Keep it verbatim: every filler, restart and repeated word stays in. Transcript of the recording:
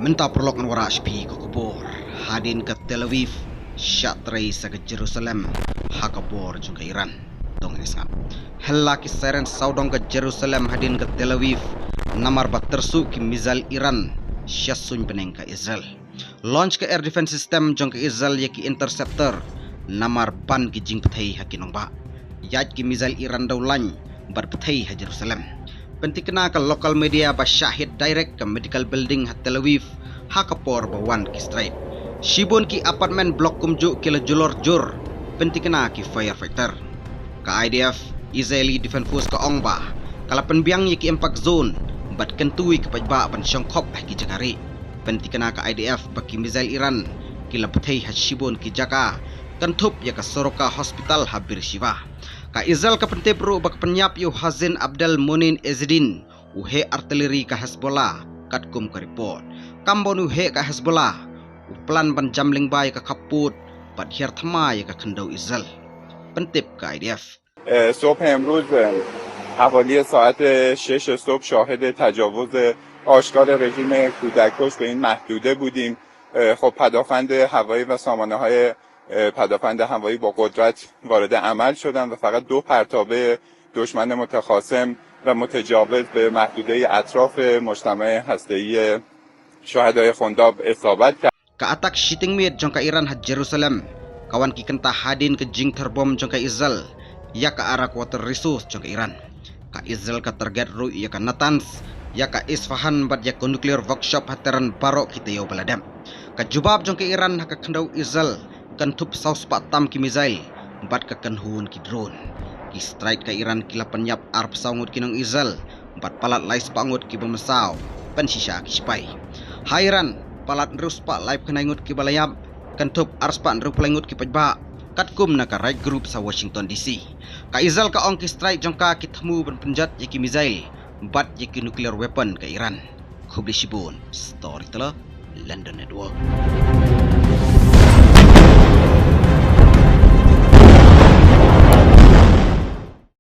Mynta paralok ngan wanrah sha phi ka khubor. Hadien ka Tel Aviv shah trei sa ka Jerusalem ha ka bor jong ka Iran. To ngin sngap. Hela ki siren sawdong ka Jerusalem hadien ka Tel Aviv namar ba tyrsuh ki missile Iran sha suiñ bneng ka Israel. Launch ka air defense system jong ka Israel ïa ki interceptor namar ban ki jingpyrthei ha ki nongbah. Ïaid ki missile Iran da u lain bad pyrthei ha Jerusalem. Pynthikna ka local media ba shah hit direct ka medical building ha Tel Aviv ha ka por ba wan ki strike. Shibun ki apartment block kumjuh ki la julor jur, pynthikna ki firefighter. Ka I D F, Israeli Defense Force, ka ong ba ka la pynbiang ïa ki impact zone bad kyntu ïa ki paidbah ban shongkhop ha ki jaka rieh. Pynthikna ka I D F ba ki missile Iran ki la pyrthei ha shibun ki jaka, kynthup ïa ka Soroka Hospital ha Beersheba. Ka Israel ka pyntip ruh ba ka pynïap ïa u Hazim Abdel Monin Ezedin, u heh artillery ka Hezbollah, katkum ka report. Kam ba u heh ka Hezbollah u plan ban jam lyngba ïa ka khappud bad hiar thma ïa ka khyndew Israel. Pyntip ka I D F. صبح امروز حوالی ساعت شش صبح شاهد تجاوز آشکار رژیم کودک‌کش به این محدوده بودیم. خب، پدافند هوایی و سامانه‌های پدافند هوایی با قدرت وارد عمل شدن و فقط دو پرتابه دشمن متخاصم و متجاوز به محدوده اطراف مجتمع هسته‌ای شهدای خنداب اصابت کرد. Ka attack shiteng miet jong ka Iran ha Jerusalem ka wan ki kynta hadien ka jingther bom jong ka Israel ïa ka Arak Water Resource jong ka Iran. Ka Israel ka target ruh ïa ka Natanz, ïa ka Isfahan bad ïa ka nuclear workshop ha Tehran baroh ki taïew ba la dep. Ka jubab jong ka Iran ha ka khyndew Israel kynthup saw spah tam ki missile bad ka kynhun ki drone. Ki strike ka Iran ki la pynïap arphew saw ngut ki nong Israel bad palat lai spah ngut ki bym saw, pynshisha ki sipai. Ha Iran palat hynriew spah laiphew khyndai ngut ki ba la ïap, kynthup ar spah hynriewphew lai ngut ki paidbah, katkum na ka Right Group sa Washington D C. Ka Israel ka ong ki strike jong ka ki thmu ban pynjot ïa ki missile bad ïa ki nuclear weapon ka Iran. Khublei shibun. Storyteller, London Network.